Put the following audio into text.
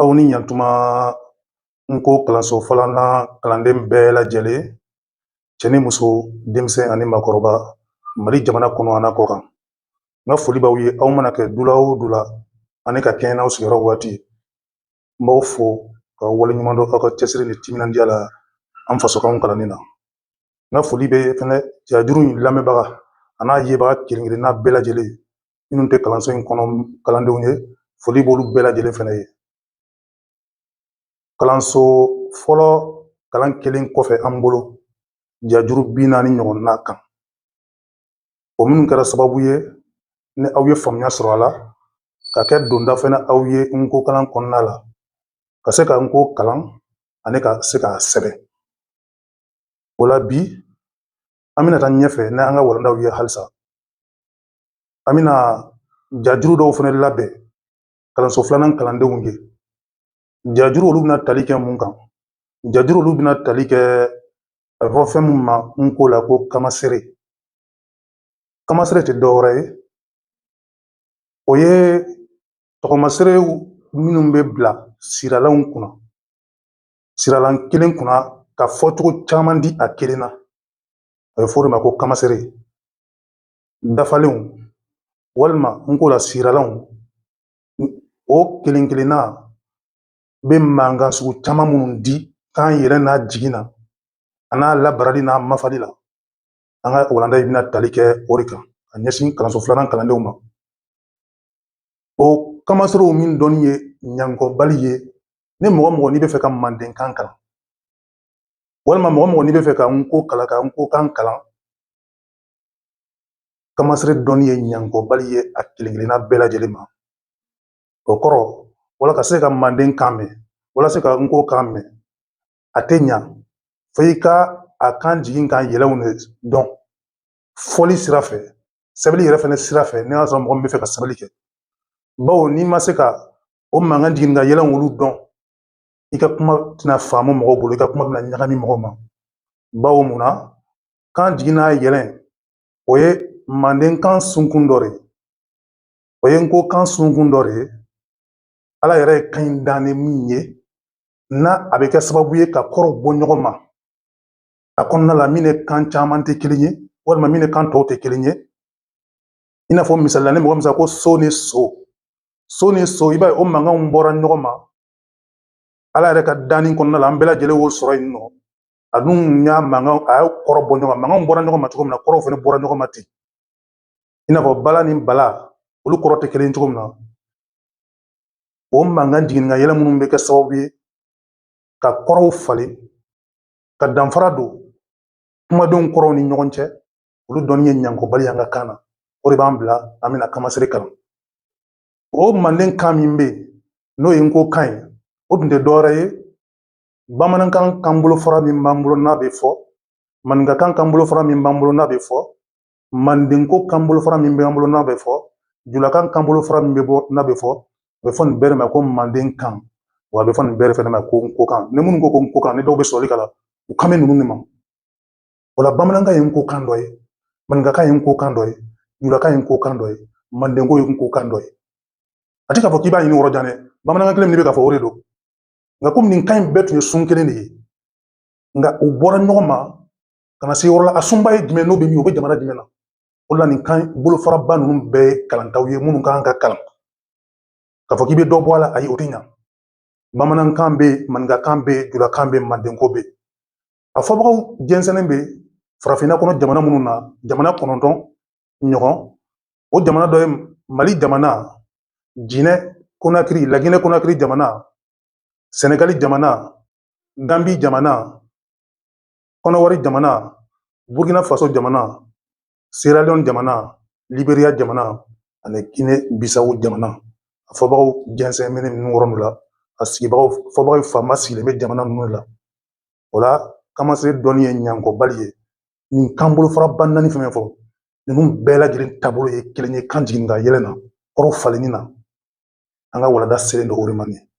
Aw ni ɲantuma. N ko kalanso fɔlɔnan kalanden bɛɛ lajɛlen, cɛ ni muso, denmisɛn ani maakɔrɔba, Mali jamana kɔnɔ an'a kɔ kan, n ka foli b'aw ye. Aw mana kɛ dula o dula ani ka kɛɲɛ n'aw sigiyɔrɔ waati, n b'aw fo ka waleɲuman dɔn aw ka cɛsiri ni timinandiya la an fasokanw kalanni na. N ka foli bɛ fɛnɛ jajuru in lamɛnbaga a n'a yebaga kelen kelenna bɛɛ lajɛlen minnu tɛ kalanso in kɔnɔ kalandenw ye, foli b'olu bɛɛ lajɛlen fɛnɛ ye. Kalanso fɔlɔ kalan kelen kɔfɛ, an bolo jajuru 40 ɲɔgɔnna kan, o minnu kɛra sababu ye ni aw ye faamuya sɔrɔ a la ka kɛ donda fɛnɛ aw ye n ko kalan kɔnɔna la, ka se ka n ko kalan ani ka se k'a sɛbɛn. O la bi, an bɛna taa ɲɛfɛ n'an ka walandaw ye. Halisa an bɛna jajuru dɔw fɛnɛ labɛn kalanso filanan kalandenw ye. Jajuru olu bɛna tali kɛ mun kan? Jajuru olu bɛna tali kɛ, a bɛ fɔ fɛn min ma n ko la ko kamasere. Kamasere tɛ dɔwɛrɛ ye, o ye tɔgɔmasere minnu bɛ bila siralanw kunna, siralan kelen kunna ka fɔcogo caman di a kelen na, a bɛ fɔ o de ma ko kamasere dafalenw, walima n ko la siralanw. O kelen kelenna bɛ mankan sugu caman minnu di kan yɛrɛ n'a jigin na, a n'a labarali n'a mafali la. An ka walanda in bɛna tali kɛ o de kan ka ɲɛsin kalanso filanan kalandenw ma. O kamaserew min dɔnni ye ɲankɔbali ye, ni mɔgɔ mɔgɔ n'i bɛ fɛ ka mandenkan kalan, walima mɔgɔ mɔgɔ n'i bɛ fɛ ka n ko kalan, ka n ko kan kalan, kamasere dɔnni ye ɲankɔbali ye a kelen kelenna bɛɛ lajɛlen ma. O kɔrɔ, wala ka se ka manden kan mɛn, walasa ka n ko kan mɛn, a tɛ ɲa fo i ka a kan jigin kan yɛlɛw de dɔn fɔli sira fɛ, sɛbɛnni yɛrɛ fɛnɛ sira fɛ, n'i y'a sɔrɔ mɔgɔ min bɛ fɛ ka sɛbɛnni kɛ. Bawo n'i ma se ka o mankan jigin ka yɛlɛn olu dɔn, i ka kuma tɛna faamu mɔgɔw bolo, i ka kuma bɛna ɲagami mɔgɔw ma. Bawo mun na? Kan jigin n'a yɛlɛn, o ye mandenkan sunkun dɔ de ye, o ye n ko kan sunkun dɔ de ye. Ala yɛrɛ ye kan in dan ni min ye, n'a a bɛ kɛ sababu ye ka kɔrɔw bɔ ɲɔgɔn ma a kɔnɔna la, min ni kan caman tɛ kelen ye, walima min ni kan tɔw tɛ kelen ye. I n'a fɔ misali la, ni mɔgɔ min ko so ni so, so ni so, i b'a ye o mankanw bɔra ɲɔgɔn ma Ala yɛrɛ ka danni kɔnɔna la. An bɛɛ lajɛlen y'o sɔrɔ yen nɔ. A dun y'a mankan, a y'a kɔrɔ bɔ ɲɔgɔn ma. Mankanw bɔra ɲɔgɔn ma cogo min na, kɔrɔw fana bɔra ɲɔgɔn ma ten. I n'a fɔ bala ni bala, olu kɔrɔ tɛ kelen ye cogo min na. O mankan jigin ka yɛlɛ minnu bɛ kɛ sababu ye ka kɔrɔw falen, ka danfara don kumadenw kɔrɔw ni ɲɔgɔn cɛ, olu dɔnni ye ɲankɔbali an ka kan na. O de b'an bila an bɛna kamasere kalan. O manden kan min bɛ yen, n'o ye n ko kan ye, o tun tɛ dɔwɛrɛ ye bamanankan kan bolofara min b'an bolo n'a bɛ fɔ, maninkakan kan bolofara min b'an bolo n'a bɛ fɔ, mandenko kan bolofara min b'an bolo n'a bɛ fɔ, julakan kan bolofara min bɛ bɔ n'a bɛ fɔ. A bɛ fɔ nin bɛɛ de ma ko manden kan, wa a bɛ fɔ nin bɛɛ de fɛnɛ ma ko nkokan. Ni minnu ko ko nkokan, ni dɔw bɛ sɔrɔli k'a la, u kan bɛ ninnu de ma. O la, bamanankan ye nkokan dɔ ye, maninkakan ye nkokan dɔ ye, julakan ye nkokan dɔ ye, mandenko ye nkokan dɔ ye. A tɛ k'a fɔ k'i b'a ɲini yɔrɔ jan dɛ, bamanankan kelen min bɛ k'a fɔ, o de don. Nka komi nin kan in bɛɛ tun ye sun kelen de ye, nka u bɔra ɲɔgɔn ma ka na se yɔrɔ la, a sunba ye jumɛn, n'o bɛ min, o bɛ jamana jumɛn na? O la, nin kan bolofaraba ninnu bɛɛ ye kalantaw ye minnu kan ka kalan. K'a fɔ k'i bɛ dɔ bɔ a la, ayi, o tɛ ɲa. Bamanankan bɛ yen, maninkakan bɛ yen, julakan bɛ yen, mandenko bɛ yen. A fɔbagaw jɛnsɛnnen bɛ farafinna kɔnɔ jamana minnu na, jamana 9 ɲɔgɔn. O jamana dɔ ye Mali jamana, Jinɛ Konakiri, Laginɛ Konakiri jamana, Sɛnɛgali jamana, Gambi jamana, Kɔnɔwari jamana, Burkina Faso jamana, Sierra Leone jamana, Liberia jamana ani Guinée Bissau jamana. A fɔbagaw jɛnsɛn bɛ ninnu yɔrɔ la, a sigibagaw fɔbagaw fanba sigilen bɛ jamana ninnu la. O la, kamasere dɔnni ye ɲankɔbali ye. Nin kan bolofaraba naani fɛn fɔ ninnu bɛɛ lajɛlen taabolo ye kelen ye kan jigin ka yɛlɛ na, kɔrɔ falenni na. An ka walanda selen don o de ma nin.